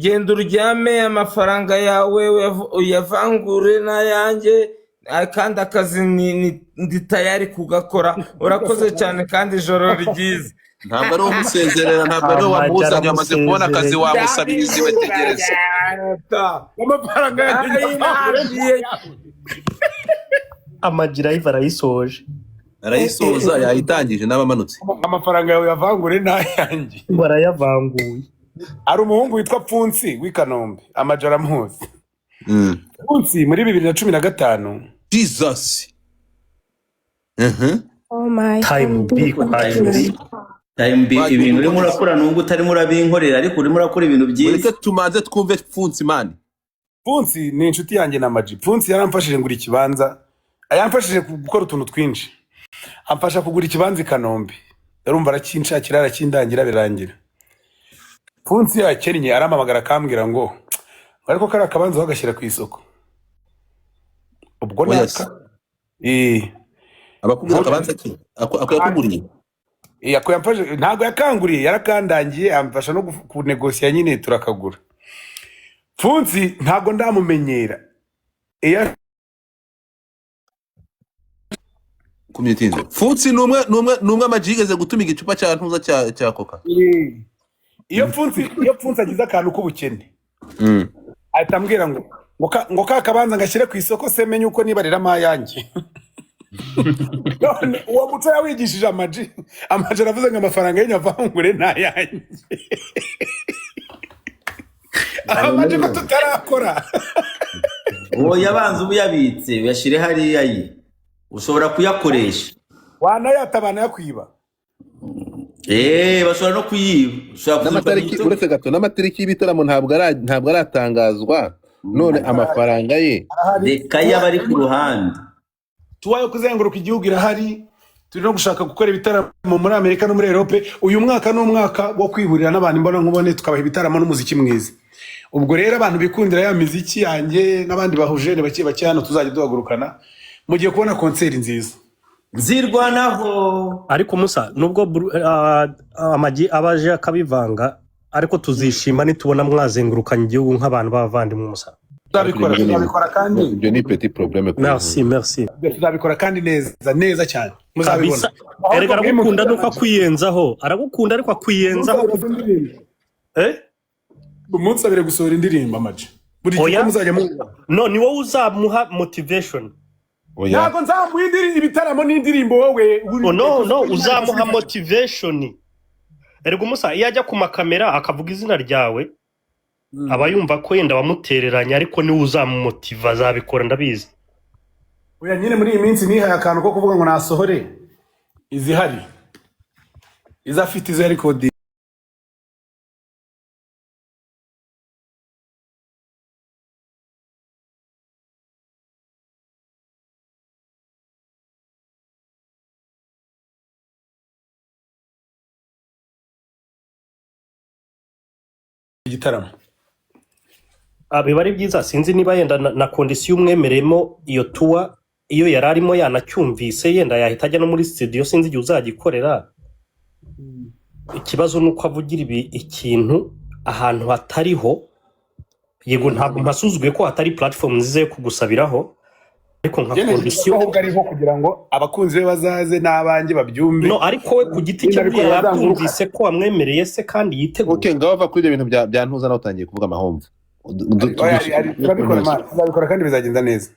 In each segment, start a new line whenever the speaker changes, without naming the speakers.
Genda uryame, amafaranga yawe uyavangure n'ayanjye, kandi akazi ndi tayari kugakora. Urakoze cyane kandi ijoro ryiza.
Ntabwo ari uwo musezerera, ntabwo ari uwo
Amajya
wamuzanye, wamaze kubona akazi,
aramusezereye.
wamusabiriza iwe, tegereza.
Amafaranga yanjye
Ay, nagiye.
Amagira live arayisoje.
Arayisoza, yayitangije n'abamanutse.
Amafaranga yawe yavangure n'ayanjye.
Ngo arayavanguye.
Hari umuhungu witwa Pfunsi w'i Kanombe, Amaji aramuzi. Pfunsi muri 2015.
Jesus.
Oh my
Time B quiet.
Time B, ibintu urimo urakora nubwo utarimo urabinkorera, ariko urimo urakora ibintu byiza.
Mureke tumanze twumve Pfunsi, man.
Pfunsi ni inshuti yanjye na Maji. Pfunsi yaramfashije ngura ikibanza, yamfashije gukora utuntu twinshi, amfasha kugura ikibanza i Kanombe. Yarumva arakinshakira, arakindangira, birangira. Pfunsi yakennye arampamagara akambwira ngo ariko kariya kabanza bagashyira ku isoko. Ubwo
Oya
naka
se.
Eh.
Abakubwira akabanza ki ako yakuguriye?
Ako yamfashe ntabwo yakanguriye, yarakandangiye, amfasha no kunegosiya nyine turakagura. Pfunsi ntabwo ndamumenyera. Iyo
Kumyitinze Pfunsi ni umwe Amaji yigeze gutuma igicupa cya ntuza cya coca.
Iyo Pfunsi agize akantu k'ubukene, ahita ambwira ngo ka kabanza ngashyire ku isoko se menye uko nibariramo ayanjye. None uwo muco yawigishije Amaji. Amaji aravuze ngo amafaranga y'inyavangure ni ayanjye. Amaji ko tutarakora.
Uwo yabanza uba uyabitse, uyashyire hariya ye, ushobora kuyakoresha.
Wanayata banayakwiba.
Bashobora no kuyiba, ushobora kuzirwa
N'amatariki
n'icyo.
Uretse gato, n'amatariki y'ibitaramo ntabwo aratangazwa, none amafaranga ye
Arahari.
Reka yaba ari ku ruhande.
Tuwa yo kuzenguruka igihugu irahari. Turi no gushaka gukora ibitaramo muri Amerika no muri Europe. Uyu mwaka ni umwaka wo kwihurira n'abantu imbona nkubone, tukabaha ibitaramo n'umuziki mwiza. Ubwo rero abantu bikundira ya miziki yanjye n'abandi bahuje ni bake bake hano, tuzajya duhagurukana mugiye kubona konseri nziza.
Nzirwanaho.
Ariko Musa, nubwo Amagi aba aje akabivanga, ariko tuzishima nitubona mwazengurukanye igihugu nk'abantu b'abavandimwe, Musa.
Tuzabikora, tuzabikora kandi.
Ibyo ni petit problème kuri
Merci, merci.
Tuzabikora kandi neza neza cyane, muzabibona.
Kabisa, erega aragukunda nuko akwiyenzaho, aragukunda ariko akwiyenzaho. Eh.
Umunsi abiri gusohora indirimbo, Amaji, buri gihe
Oya.
uko muzajya mubona.
No, ni wowe uzamuha motivation.
Oya.
Ntabwo nzamuha ibitaramo n'indirimbo wowe.
Oh, no, no, uzamuha motivation. Erega umusa iyo ajya ku makamera akavuga izina ryawe, aba yumva ko yenda wamutereranye, ariko niwe uzamumotiva, azabikora, ndabizi.
Oya nyine, muri iyi minsi nihaye akantu ko kuvuga ngo nasohore izihari, izafite izo yarikodi. Igitaramo.
Biba ari byiza. Sinzi niba yenda na condition umwemereyemo iyo tour, iyo yari arimo yanacyumvise, yenda yahita ajya no muri studio. Sinzi igihe uzagikorera. Ikibazo ni uko avugira ibi ikintu ahantu hatariho. Yego, ntabwo mpasuzuguye ko hatari platform nziza yo kugusabiraho, ariko nka
Njye ntekereza ko
condition
ahubwo ariho kugira ngo abakunzi be bazaze n'abanjye babyumve.
No, ariko we ku giti cye
Nabikora
buriya
bazanguruka.
yabyumvise ko wamwemereye se kandi yiteguye.
Okay, ngaho va kuri ibyo bintu bya ntuza, nawe utangiye kuvuga amahomvu.
Oya, turabikora man, tuzabikora kandi bizagenda neza.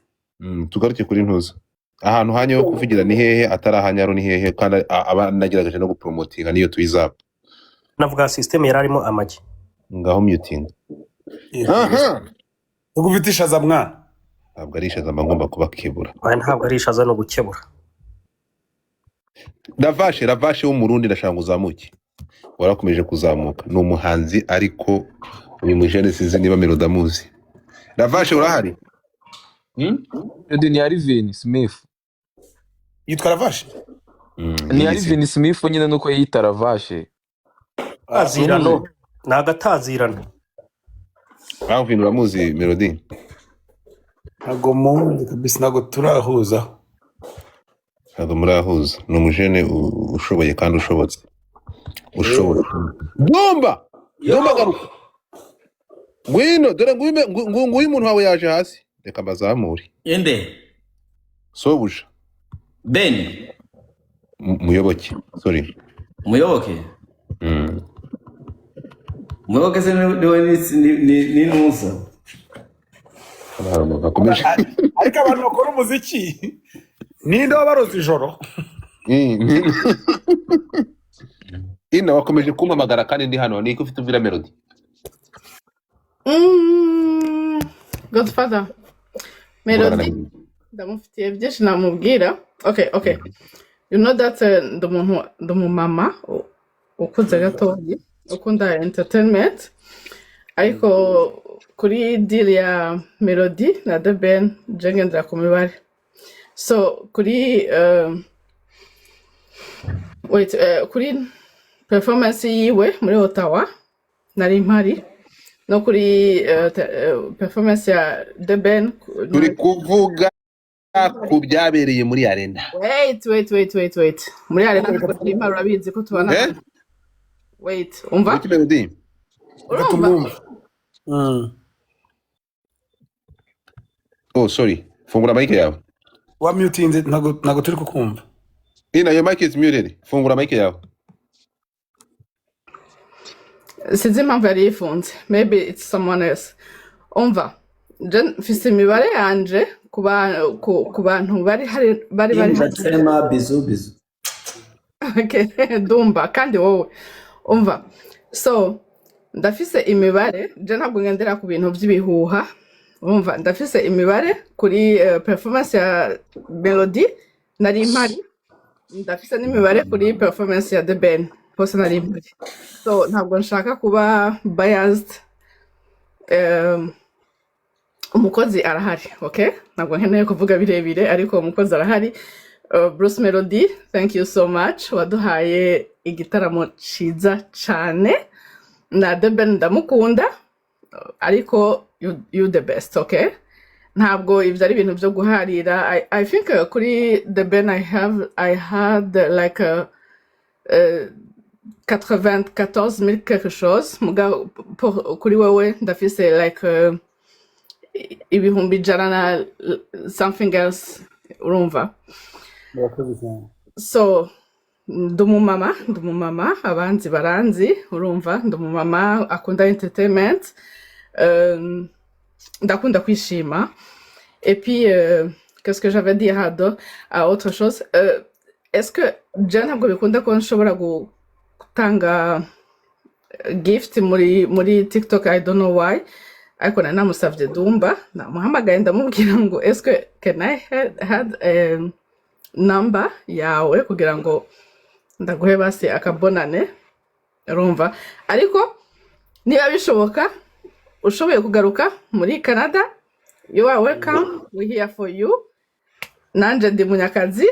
Tugaruke kuri ntuza. Ahantu hanyu ho kuvugira ni hehe atari ahanyaro? Ni hehe kandi aba nagerageje no gupromotinga niyo tuyizaba?
Navuga system yari arimo, Amagi.
Ngaho mutinga. Aha.
Ubwo ufite ishaza mwana.
Ntabwo ari ishaza, mba ngomba kubakebura.
Oya, ntabwo ari ishaza, no gukebura.
Ravashe w'Umurundi, ndashaka ngo uzamuke, warakomeje kuzamuka, ni umuhanzi, ariko uyu mujene sinzi niba Melody amuzi. Ravashe, urahari?
Melody ni Alvin Smith.
Yitwa Ravashe.
Ni
Yiyise.
Alvin Smith nyine nuko yiyita Ravashe.
Tazirano ni agatazirano.
Alvin, uramuzi Melody?
Ntabwo muzi kabisa, ntabwo turahuza.
Ntabwo murahuza. Ni umujene ushoboye kandi ushobotse, ushoboye. Dumba, Dumba, garuka. Ngwino dore, nguyu nguyu umuntu wawe yaje hasi, reka mbazamure.
Inde?
Sobuja.
Ben.
Muyoboke, sorry.
Muyoboke. Muyoboke se niwe ni nusa?
Hano hari umuntu akomeje.
Ariko abantu bakora umuziki, ninde wabaroza ijoro?
Ina wakomeje kumpamagara kandi ndi hano, niko ufite uvira Melody.
Godfather.
Mvugana na
Melody
Melody.
ndamufitiye byinshi namubwira. Okay, you know that ndi umuntu, ndi umumama ukuze gatoya ukunda entertainment, ariko kuri deal ya Melody na The Ben je ngendera ku mibare. So kuri wait, kuri performance yiwe muri Ottawa nari mpari, no kuri performance ya The Ben
Turi kuvuga ku byabereye muri arena.
Wait, wait, wait, wait, wait. Muri arena ntabwo nari mpari, urabizi ko tubana.
Eh?
Wait, umva.
Wiki Melody.
Reka
Urumva?
tumwumve.
Oh, sorry, fungura mic yawe.
Wamutinze, ntabwo turi kukumva.
Ina, your mic is muted, fungura mic yawe.
Sinzi impamvu yari yifunze, maybe it's someone else. Umva, je mfise imibare yanje ku bantu bari hari, bari hari.
Indatema, bizu bizu.
Okay, ndumva kandi wowe umva. So ndafise imibare, je ntabwo ngendera ku bintu by'ibihuha. Umva, ndafise imibare kuri performance ya Melody, nari mpari. Ndafise n'imibare kuri performance ya The Ben, hose nari mpari. So ntabwo nshaka kuba biased. Umukozi arahari, okay? Ntabwo nkeneye kuvuga birebire, ariko umukozi arahari. Bruce Melody, thank you so much, waduhaye igitaramo ciza cane. Na The Ben ndamukunda, ariko you the best, okay? Ntabwo ibyo ari ibintu byo guharira. I think kuri The Ben I had like a, 94 000 quelque chose, muga kuri wewe ndafise like 100,000 na something else, urumva?
Murakoze cyane.
So ndi umumama, abanzi baranzi, urumva? Ndi umumama akunda entertainment, ndakunda kwishima. Et puis qu'est-ce que j'avais dire à autre chose? Est-ce que je ntabwo bikunda ko nshobora gutanga gift muri TikTok, I don't know why, ariko nari namusavye Dumba, namuhamagaye ndamubwira ngo est-ce que can I had number yawe kugira ngo ndaguhe basi akabonane, urumva? Ariko niba bishoboka ushoboye kugaruka muri Canada, you are welcome, we here for you. Nanje ndi munyakazi,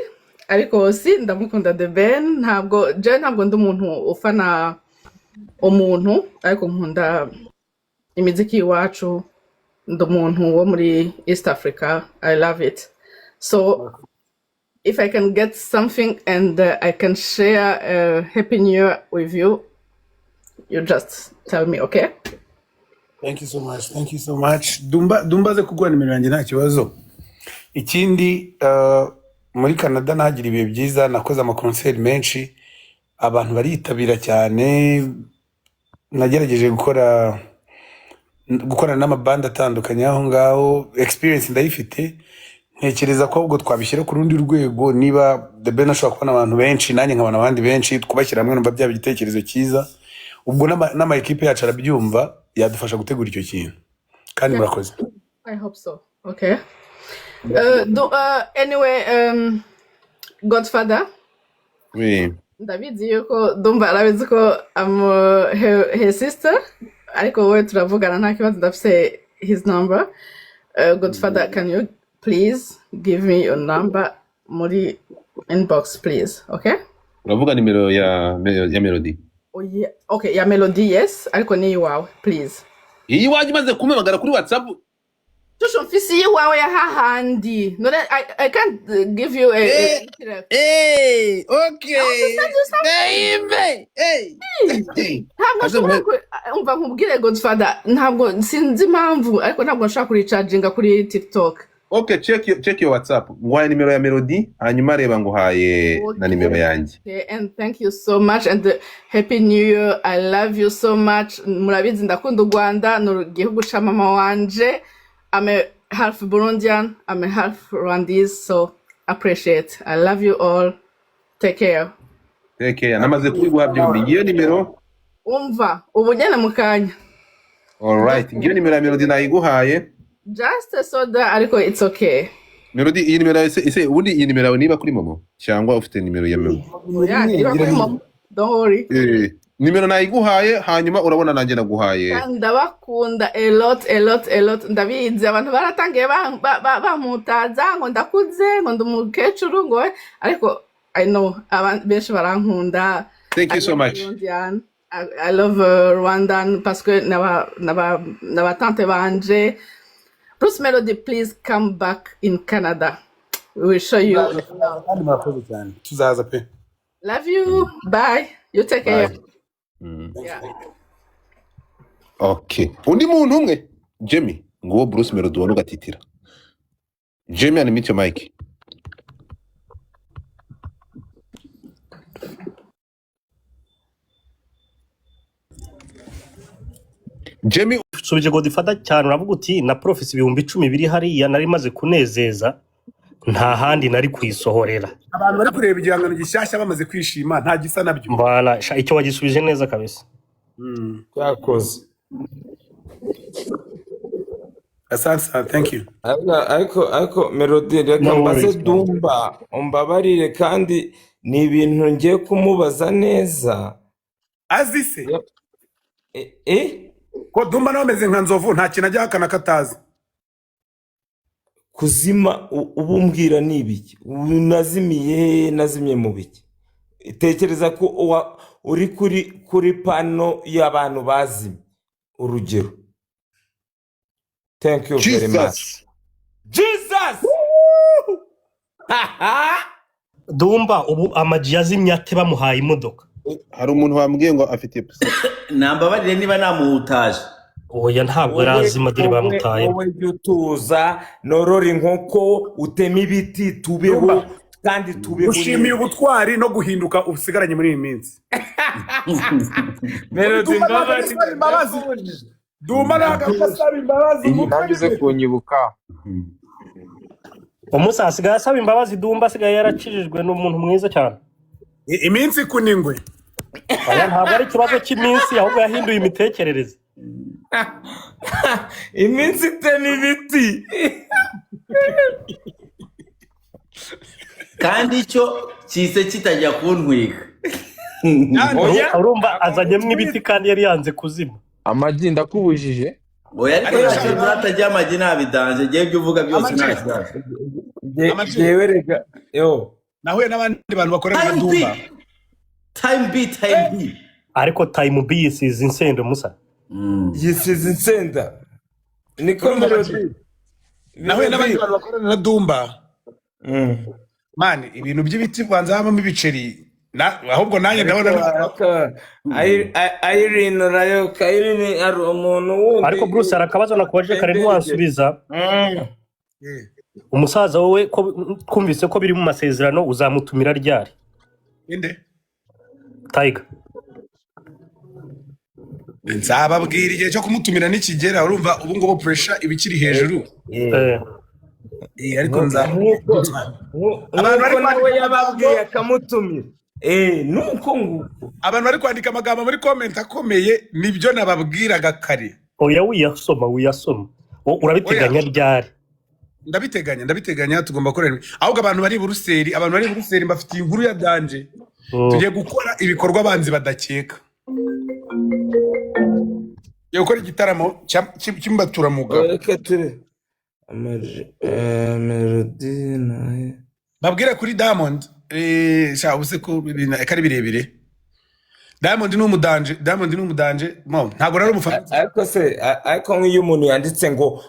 ariko si ndamukunda The Ben. Ntabwo je, ntabwo ndi umuntu ufana umuntu, ariko nkunda imiziki y'iwacu. Ndi umuntu wo muri East Africa, I love it. So if I can get something and I can share a happy new year with you, you just tell me, okay?
Thank you so much, thank you so much. Dumba, Dumba aze kuguha nimero yanjye, nta kibazo. Ikindi, muri Canada nagira ibihe byiza, nakoze amakonseri menshi, abantu baritabira cyane. Nagerageje gukorana n'amabandi atandukanye aho ngaho, experience ndayifite. Ntekereza ko ahubwo twabishyira ku rundi rwego. Niba The Ben ashobora kubona abantu benshi, nanjye nkabona abandi benshi, twubashyira hamwe, numva byaba igitekerezo cyiza. Ubwo n'ama ekipe yacu arabyumva, yadufasha gutegura icyo kintu kandi murakoze.
I hope so. Okay. Anyway, Godfather,
Oui.
ndabizi yuko ndumva arabizi ko I'm her sister, ariko wowe turavugana nta kibazo, ndafise his number. Godfather, can you please give me your number muri inbox, please? Okay?
Uravuga nimero ya Melody?
Oh, yeah. Okay, ya Melody, yes, ariko ni iwawe, please.
Iyi iwanjye imaze kumpamagara kuri WhatsApp.
Shusho, mfise iyiwawe ya hahandi. None I can't give you a
Eh,
I want to
okay.
send you something.
Baby. Hey.
Ntabwo
Aze
nshobora umva nkubwire, Godfather, ntabwo sinzi impamvu, ariko ntabwo nshobora kuricaginga kuri TikTok.
Okay, check your WhatsApp. Nguhaye nimero ya Melody, hanyuma reba nguhaye na nimero yanjye.
Okay, and thank you so much and happy new year. I love you so much. Murabizi ndakunda u Rwanda, ni igihugu ca mama wanje. I'm a half Burundian, I'm a half Rwandese, so appreciate. I love you all. Take care.
Take care. Namaze kubiguha byombi. Ngiyo nimero.
Umva, ubu nyene mu kanya.
Alright, ngiyo nimero ya Melody nayiguhaye.
Just a soda, ariko it's okay.
Melody, iyi nimero yawe ese ubundi iyi nimero yawe niba kuri momo cyangwa ufite nimero ya Melody?
Yeah, iba kuri momo. Don't worry.
Eh, nimero nayiguhaye, hanyuma urabona nanjye naguhaye.
Ndabakunda a lot, a lot, a lot. Ndabizi abantu baratangiye bamputaza ngo ndakuze, ngo ndi umukecuru, ngo ariko I know abantu benshi barankunda.
Thank
I
you so
love
much.
Burundian. I love Rwandan parce que naba tante banje. Bruce Melody, please come back in Canada. We will show you.
Tuzaza kandi murakoze cyane, tuzaza pe.
Love you. Bye. You take care.
Bye.
Yeah.
Okay, undi muntu umwe, Jemmy, nguwo Bruce Melody ubona ugatitira. Jemmy, unmute your mic. Jemmy.
Usubije Godfather cyane, uravuga uti na profisi 10,000 biri hariya nari maze kunezeza, nta handi nari kuyisohorera.
Abantu bari kureba igihangano gishyashya bamaze kwishima, nta gisa nabyo.
Mbana sha, icyo wagisubije neza kabisa.
Cyakoze.
Asante sana, thank you.
Ariko Melody, reka
No
mbaze
worries, man.
Dumba, umbabarire, kandi ni ibintu ngiye kumubaza neza.
Azi se?
Eh, eh?
Ko Dumba nawe ameze nka nzovu, nta kintu ajya ahakana ko atazi.
Kuzima ubu umbwira ni ibiki? Ubu nazimiye he? Nazimye mu biki? Tekereza ko uri kuri pano y'abantu bazimye, urugero. Thank you very much.
Jesus.
Jesus.
Dumba, ubu amaji yazimye ate bamuhaye imodoka?
Hari umuntu wambwiye ngo afite
Nambabarire niba namuhutaje.
Oya, ntabwo
Wowe
arazima, dore
wowe
bamutaye.
Wowe jya utuza, norora inkoko, uteme ibiti, tubeho.
Dumba,
Kandi tubeho
ushimiye
neza.
ubutwari no guhinduka usigaranye muri iyi minsi.
Melody,
Dumba ntabwo
mbabarire,
asaba imbabazi.
ndakubujije.
Dumba ntabwo asaba imbabazi umutwe.
Nanjye uze kunyibuka.
Umunsi asigaye asaba imbabazi Dumba, asigaye yarakijijwe, ni umuntu mwiza cyane.
Iminsi ikuningwe.
Oya, ntabwo ari ikibazo cy'iminsi, ahubwo yahinduye imitekerereze.
Iminsi itema ibiti.
Kandi icyo kise kitajya kuntwika.
Oya.
Urumva azanyemo ibiti kandi yari yanze kuzima.
Amagi, ndakubujije.
Oya, ariko
Ariko
ntacyo atajya amagi ntabidanje, ngewe ibyo uvuga byose
Amagi.
nta kibazo.
Amagi.
Jewe rega yo.
Nahuye n'abandi bantu bakorana na
Time B,
Dumba.
Time B, time B.
Ariko time B yisize insendo musa.
Yisize insenda niko.
Urumva
Melody.
Amagi? Nahuye n'abandi bantu bakorana na Dumba. Man, ibintu by'ibiti banza habamo ibiceri. Ahubwo nanjye ndabona
Irene urayoka, Irene ari umuntu wundi.
Ariko Bruce, hari akabazo nakubajije kare ntiwansubiza. Umusaza wowe ko twumvise ko biri mu masezerano, uzamutumira ryari?
Inde?
Tiger.
Nzababwira igihe cyo kumutumira nikigera. Urumva ubu ngubu pressure iba ikiri hejuru. Ariko
Nk'uko
Abantu bari
nk'uko nawe
kwandika
yababwiye akamutumira. Nuko nguko.
Abantu bari kwandika amagambo muri comment akomeye, nibyo nababwiraga kare.
Oya, wiyasoma, wiyasoma. Urabiteganya ryari?
Ndabiteganya, tugomba gukorera ahubwo abantu bari i Buruseli. Abantu bari i Buruseli, mbafitiye inkuru ya danger. Tugiye gukora ibikorwa abanzi badakeka. Tugiye gukora igitaramo cy'imbaturamugabo.
Reka ture Amaji, Melody nawe.
Babwire kuri Diamond. Sha ubuse ko ibintu ari birebire. Diamond ni umudanje, Diamond ni umudanje. Mo ntabwo nari umufana.
Ariko se ariko nk'iyo umuntu yanditse ngo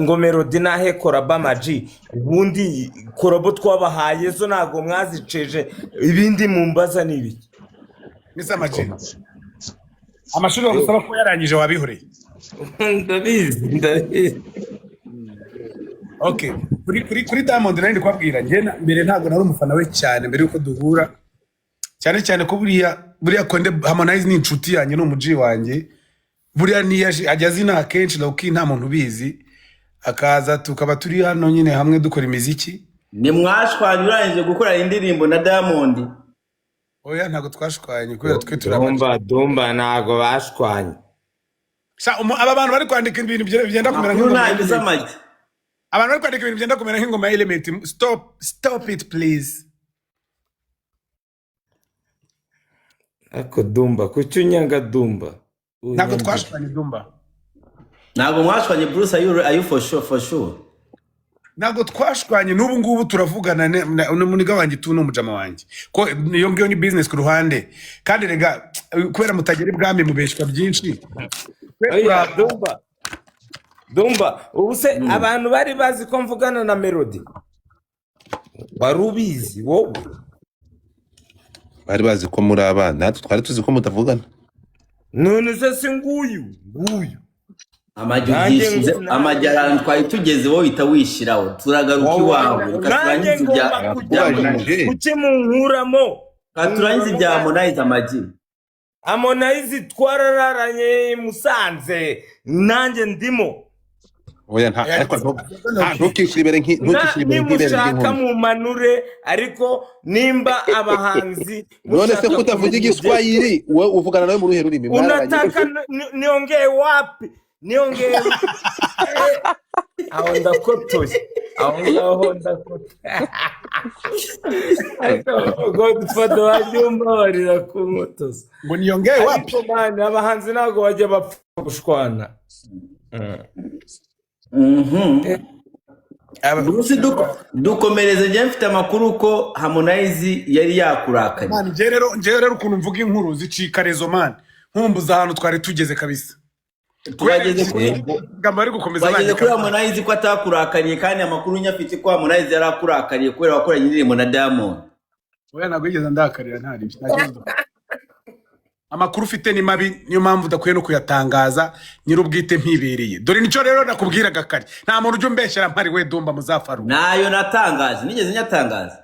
ngo Melody nahe collabo Amaji, ubundi collabo twabahaye zo ntabwo mwaziceje, ibindi mumbaza ni ibiki?
Mr. Amaji, amashuri bagusaba ko yarangije wabihoreye.
Ndabizi, ndabizi.
Okay, kuri Diamond nari ndi kubabwira, njye mbere ntabwo nari umufana we cyane mbere yuko duhura, cyane cyane ko buriya Konde Harmonize ni inshuti yanjye, ni umuji wanjye. Buriya niyaje ajya azina akenshi Loki, nta muntu ubizi, akaza tukaba turi hano nyine hamwe dukora imiziki.
Ni mwashwanye urangije gukora indirimbo na Diamond?
Oya, ntabwo twashwanye kubera twe turi abaji.
Dumba, Dumba, ntabwo bashwanye.
Sha, aba bantu bari kwandika ibintu byenda kumera
Amakuru
nk'ingoma ya
ntagize
Element.
amagi.
Abantu bari kwandika ibintu byenda kumera nk'ingoma ya Element, stop, stop it please.
Ariko Dumba, kuki unyanga Dumba?
Ntabwo
Unyangira.
twashwanye, Dumba.
Ntabwo mwashwanye, Bruce? Are you for sure, for sure?
Ntabwo twashwanye, n'ubu ngubu turavugana n'umuniga wanjye tu n'umujama wanjye, ko iyo ngiyo ni business ku ruhande. Kandi rega kubera mutagera ibwami mubeshwa byinshi. Twe
Oya Dumba, Dumba, ubu se abantu bari bazi ko mvugana na Melody? Wari ubizi wowe?
Bari bazi ko muri abana, natwe twari tuzi ko mutavugana.
None se si nguyu nguyu?
Amagi
Nanjye
ubyishize amagi ahantu twari tugeze, wowe uhita wishyiraho, turagaruka iwawe. Reka
Nanjye
turangize ibya
ngomba kujya.
Arakubajije.
Kuki munkuramo?
Reka turangize ibya Harmonize, Amagi.
Harmonize twarararanye i Musanze, nanjye ndimo.
Oya, nta ariko ntukishyire imbere ntukishyire imbere nk'ibere
Nimushaka
ry'inkumi.
mumanure, ariko nimba abahanzi
None se
mushaka
ko utavuga
kumenya ibyo
igiswahili, wowe uvugana nawe mu ruhe rurimi mwararanye?
Unataka niongee wapi? Niongee aho ndakotoye, aho ngaho ndakotoye. Ariko Godfather, wajya umbabarira kunkotoza.
Ngo niyongeye wapi?
Ariko man, abahanzi ntabwo bajya bapfa gushwana.
Bruce, dukomereze. Njye mfite amakuru ko Harmonize yari yakurakariye.
Man, njye rero ukuntu mvuga inkuru zicika rezo man, nkumbuza ahantu twari tugeze kabisa.
Twageze kuri
Amagambo bari gukomeza
Twageze
bandika.
kuri Harmonize, ko atakurakariye, kandi amakuru nyafite ko Harmonize yari akurakariye kubera wakoranye indirimbo na Diamond.
Oya, ntabwo yigeze ndakarira, ntari nta kibazo. Amakuru ufite ni mabi, niyo mpamvu udakwiye no kuyatangaza nyir'ubwite mpibereye. Dore nicyo rero nakubwiraga kare, nta muntu ujya umbeshyera mpari we Dumba muzafaru.
Nayo natangaje, nigeze nyatangaza?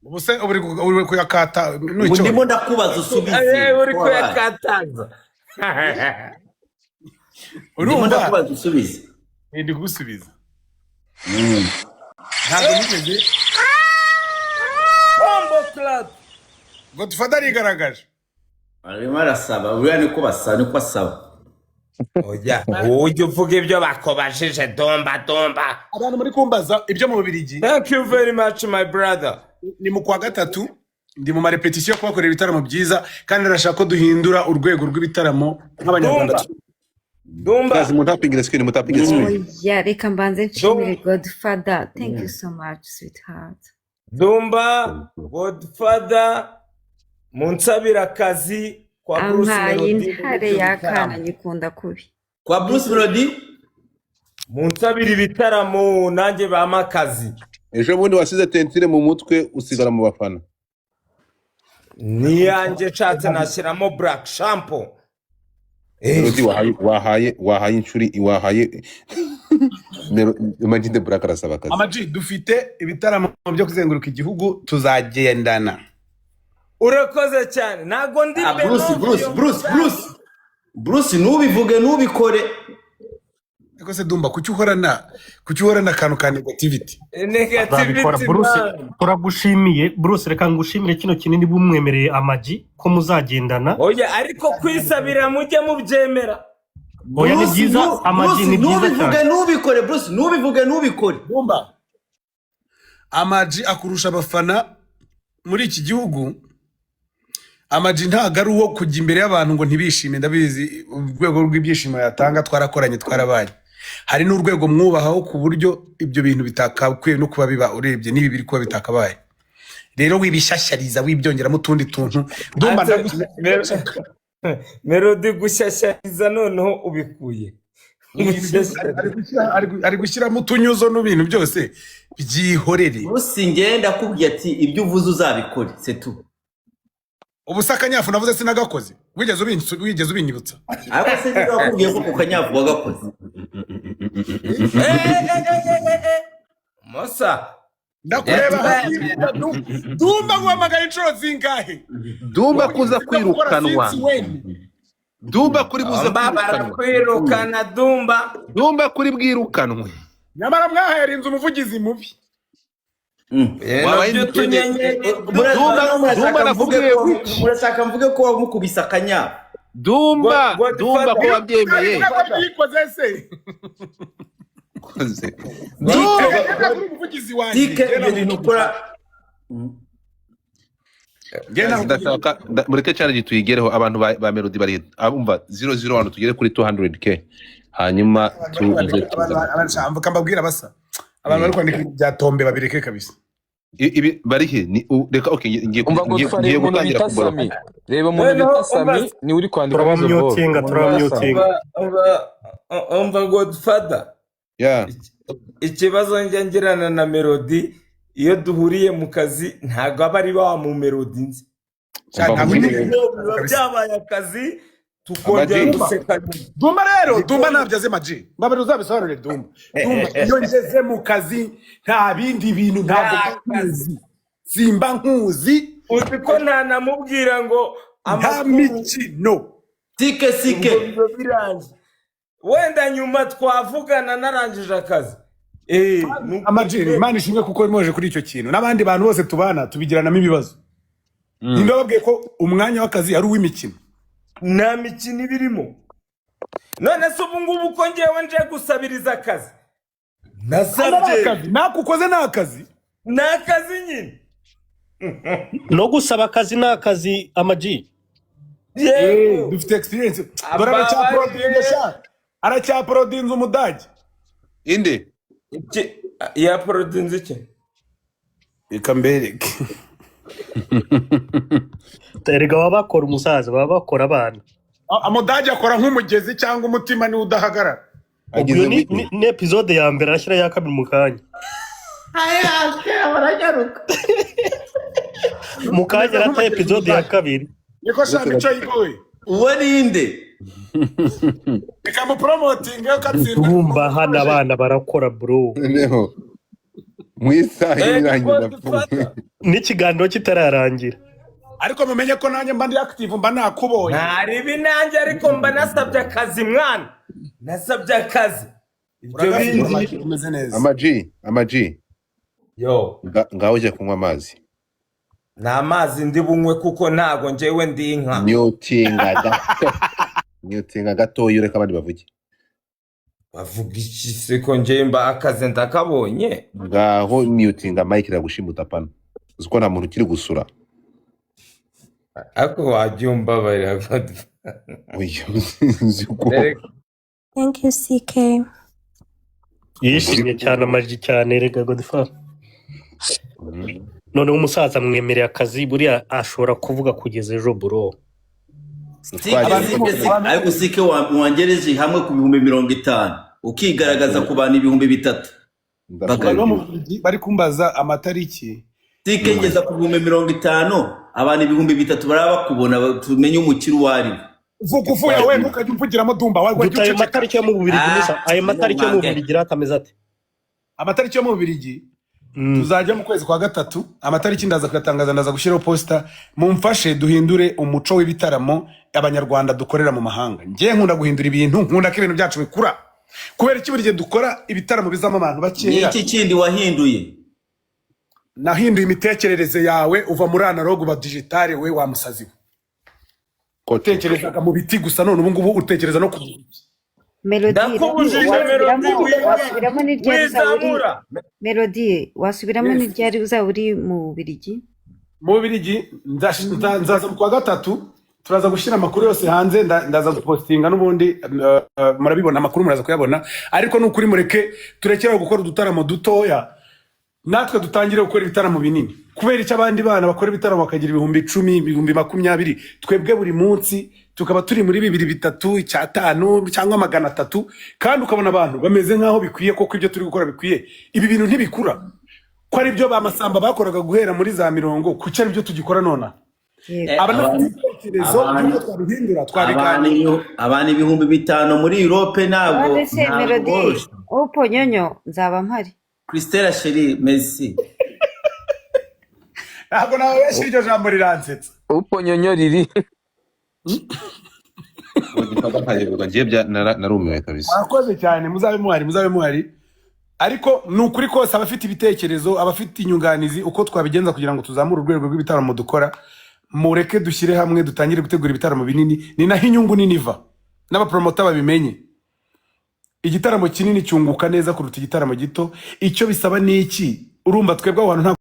Ubu se uri kuyakata?
Ubu
N'icyo
ndimo ndakubaza usubize.
Uri
Ko wabaye.
kuyakataza.
Ndimo
Urumva?
ndakubaza usubize.
Ndi kugusubiza, ntabwo nigeze.
Bombo clap.
Godfather arigaragaje.
Arimo arasaba, buriya niko basaba, niko asaba.
Oya, wowe ujya uvuga ibyo bakubajije, Dumba, Dumba.
Abantu muri kumbaza ibyo mu Bubiligi.
Thank you very much, my brother.
Ni mu kwa gatatu, ndi mu marepetisiyo yo kubakorera ibitaramo byiza, kandi arashaka ko duhindura urwego rw'ibitaramo nk'Abanyarwanda.
Dumba, Dumba.
Guys, mutapinge screen, mutapinge screen.
Oya, reka mbanze nshimire
Dumba.
Godfather. Thank you so much, sweetheart.
Dumba, Godfather munsabira akazi kwa Bruce
Ampaye
Melody muri
intare
ibyo
y'akana,
bitaramo.
nyikunda kubi.
Kwa Bruce Melody.
Munsabira ibitaramo, nanjye bampa akazi.
Ejo bundi wasize tentire mu mutwe, usigara mu bafana.
Niyanjye nshatse nashyiramo black shampoo.
Melody, wahaye inshuri, wahaye Imagine the Black arasaba akazi.
Amaji, dufite ibitaramo byo kuzenguruka igihugu, tuzagendana.
Urakoze cyane, ntabwo ndi
Ah, Bruce, Bruce,
Benofio.
Bruce, Bruce, Bruce, ntubivuge, ntubikore.
Ariko se Dumba, kuki uhorana akantu ka negativity?
Azabikora.
Negativity.
Bruce,
Man.
turagushimiye Bruce, reka ngushimire kino kinini bumwemereye Amagi ko muzagendana.
Oya, ariko kwisabira mujye mubyemera.
Oya, ni
Bruce,
byiza. Amagi,
Bruce,
ni byiza
ntubivuge,
cyane.
ntubikore, Bruce, ntubivuge, ntubikore.
Dumba, Amaji akurusha abafana muri iki gihugu. Amaji ntabwo ari uwo kujya imbere y'abantu ngo ntibishime. Ndabizi urwego rw'ibyishimo yatanga, twarakoranye, twarabaye. Hari n'urwego mwubahaho ku buryo ibyo bintu bitakakwiye no kuba biba, urebye n'ibi biri kuba bitakabaye. Rero wibishyashyariza, wibyongeramo utundi tuntu. Ndumva
Ate- Melody, gushyashyariza noneho ubikuye.
Ari gushyiramo utunyuzo n'ibintu byose, byihorere.
Musi ngenda akubwiye ati ibyo uvuze uzabikore, setu.
Ubu se akanyafu navuze sinagakoze? Wigeze ubinyibutsa?
Ariko se niba wakubwiye ko ku kanyafu wagakoze?
Musa.
Ndakureba hariya, Dumba, guhamagara inshuro zingahe?
Dumba kuza kwirukanwa.
Since when?
Dumba kuri buze
Dumba
kwirukanwa.
barakwirukana, Dumba.
Dumba kuri bwirukanwe.
Nyamara mwahera inzu umuvugizi mubi.
Wabaye
Ibintu by'utunyenyeri.
Dumba. Dumba
Murashaka mvuge
nakubwiye
ko
wiki.
Murashaka mvuge ko wamukubise akanyafu?
Dumba.
Godfather.
Dumba ko wabyemeye.
Ntabwo byikoze se?
Koze. Dumba.
Ntabwo uri umuvugizi wanjye.
Tike, ibyo bintu ukora.
Njye ntabwo-
Ndashaka mureke challenge tuyigereho. Abantu ba Melody bari abumva 001, tugere kuri 200K, hanyuma tuze
Mvuka mbabwira, basa abantu bari kwandika ibintu bya tombe babireke kabisa.
Ibi bari he? Ni reka, okay, ngiye
Umva ngo
ngiye
reba
ngiye
umuntu
gutangira
bita
kuboroka.
Sami, reba umuntu
Noneho
bita Sami
umva-
niwe uri kwandika izo boro.
Turabamyutinga.
Umuntu bita Sami.
Turabamyutinga.
Umva Godfather.
Yeah.
Ikibazo njya ngirana na Melody, iyo duhuriye mu kazi ntabwo aba ari wa mu Melody nzi.
Umva
Ntabwo
nkubwire.
ndi-
Iyo biba byabaye akazi tukongera
Amaji.
guseka nyuma.
Dumba rero, Dumba ntabyo azi. Maji, mbabere uzabisobanurire Dumba. Dumba, iyo ngeze mu kazi nta bindi bintu, ntabwo
Nta
mba nkuzi, simba nkuzi.
Uzi ko ntanamubwira ngo
Nta
amakuru?
mikino.
Sike, sike.
Ubwo biba birangiye, wenda nyuma twavugana narangije akazi.
Amaji, Imana ishimwe kuko mwoje kuri icyo kintu. N'abandi bantu bose tubana tubigiranamo ibibazo. Ninde wababwiye ko umwanya w'akazi ari uw'imikino?
Nta mikino iba irimo. None se ubu ngubu ko ngewe nje gusabiriza akazi?
Hano ni
Nasabye.
akazi, nako ukoze ni akazi.
Ni akazi nyine.
No gusaba akazi ni akazi, Amaji.
Yego.
Dufite experience. Dore aracyaporodinze sha, aracyaporodinze umudage.
Inde?
Iki yaporodinze iki?
Reka mbereke.
Erega baba bakora umusaza, baba bakora abana.
Amudage akora nk'umugezi cyangwa umutima niwe udahagarara.
Ubwo
Ageze
iyo ni,
wiki.
ni episode ya mbere, arashyira iya kabiri mu kanya.
Aya, baragaruka.
Mu kanya arata episode ya kabiri.
Niko sha, mico yigoye.
Uwo ninde?
Reka mupromotinge yo katsinda.
Dumba, hano abana barakora, bro.
Noneho mu isaha irangira.
Godfather.
N'ikiganiro kitararangira.
Ariko mumenye ko nanjye mba ndi active, mba nakubonye.
Ntaribi nanjye, ariko mba nasabye akazi mwana, nasabye akazi, ibyo
Uragafite.
bindi.
Amagi, umeze neza.
Amaji, Amaji.
Yo.
Ngaho ujya kunywa amazi.
Nta mazi ndi bunywe kuko ntago njyewe ndi inka.
Myutinga gato, myutinga gatoya, ureka abandi bavuge.
Bavuga iki se ko njyewe mba akazi ndakabonye?
Ngaho myutinga mike, iragushimuta pano. Uzi ko nta muntu ukiri gusura?
Ariko wajya umbabarira, Godfather.
Oya, nzi ko
Thank you, CK.
Yishimye cyane Amaji cyane. Rega Godfather, noneho umusaza amwemereye akazi, buriya ashobora kuvuga kugeza ejo, bro.
Sike.
Twagiye.
Sike, sike, ariko sike wangereje hamwe ku 50,000, ukigaragaza ku bantu 3000.
Abantu bo mu Bubiligi bari kumbaza amatariki.
Sike, ngeza ku 50,000, abantu 3000 baraba bakubona, tumenye umukire uwo ari we.
Uvuga uvuye we, ntukajya umvugiramo. Dumba, wajya
Duta ayo
uceceka.
matariki yo mu Bubiligi.
Ah,
Musa, ayo matariki yo mu
mwange.
Bubiligi rata ameze ate?
Amatariki yo mu Bubiligi, tuzajya mu kwezi kwa gatatu. Amatariki ndaza kuyatangaza, ndaza gushyiraho posita. Mumfashe duhindure umuco w'ibitaramo abanyarwanda dukorera mu mahanga. Njye nkunda guhindura ibintu, nkunda ko ibintu byacu bikura. Kubera iki buri gihe dukora ibitaramo bizamo abantu
Ni
bakeya?
iki kindi wahinduye?
Nahinduye imitekerereze yawe, uva muri analogue uba digital. We wa musazi we, utekerezaga mu biti gusa, none ubu ngubu utekereza no ku
Melody,
Ndakubujije,
wasubiramo
Melody,
wasubiramo ni ryari uzaba uri
wizamura.
Melody, wasubiramo
Yes.
ni ryari uzaba uri mu Bubiligi?
Mu Bubiligi nzaza mu kwa gatatu. Turaza gushyira amakuru yose hanze, ndaza gupostinga n'ubundi, murabibona, amakuru muraza kuyabona. Ariko ni ukuri, mureke turekere gukora udutaramo dutoya. Natwe dutangire gukora ibitaramo binini. Kubera icyo abandi bana bakora ibitaramo bakagira 10,000, 20,000, twebwe buri munsi tukaba turi muri bibiri, bitatu, icyatanu cyangwa 300, kandi ukabona abantu bameze nk'aho bikwiye koko, ibyo turi gukora bikwiye. Ibi bintu ntibikura, ko ari byo ba Masamba bakoraga guhera muri za mirongo, kuki ari byo tugikora nonaha?
Yego.
Aba nafite ibitekerezo
Abantu
by'uko twabihindura,
abantu
twabiganira.
Abantu 5000 muri Europe ntabwo
None se
ntabwo
Melody,
bworoshye.
Upo nyonyo nzaba mpari.
Christella chérie, merci.
Ntabwo nababeshya, iryo jambo riransetsa.
Upo nyonyo riri.
Godfather nkayoberwa ngiye bya narumiwe kabisa.
Murakoze cyane, muzabe muhari, muzabe muhari. Ariko ni ukuri kose, abafite ibitekerezo, abafite inyunganizi uko twabigenza kugira ngo tuzamure urwego rw'ibitaramo dukora, mureke dushyire hamwe, dutangire gutegura ibitaramo binini. Ni naho inyungu nini iva, n'abapromota babimenye. Igitaramo kinini cyunguka neza kuruta igitaramo gito. Icyo bisaba ni iki? Urumva twebwe aho hantu ntabwo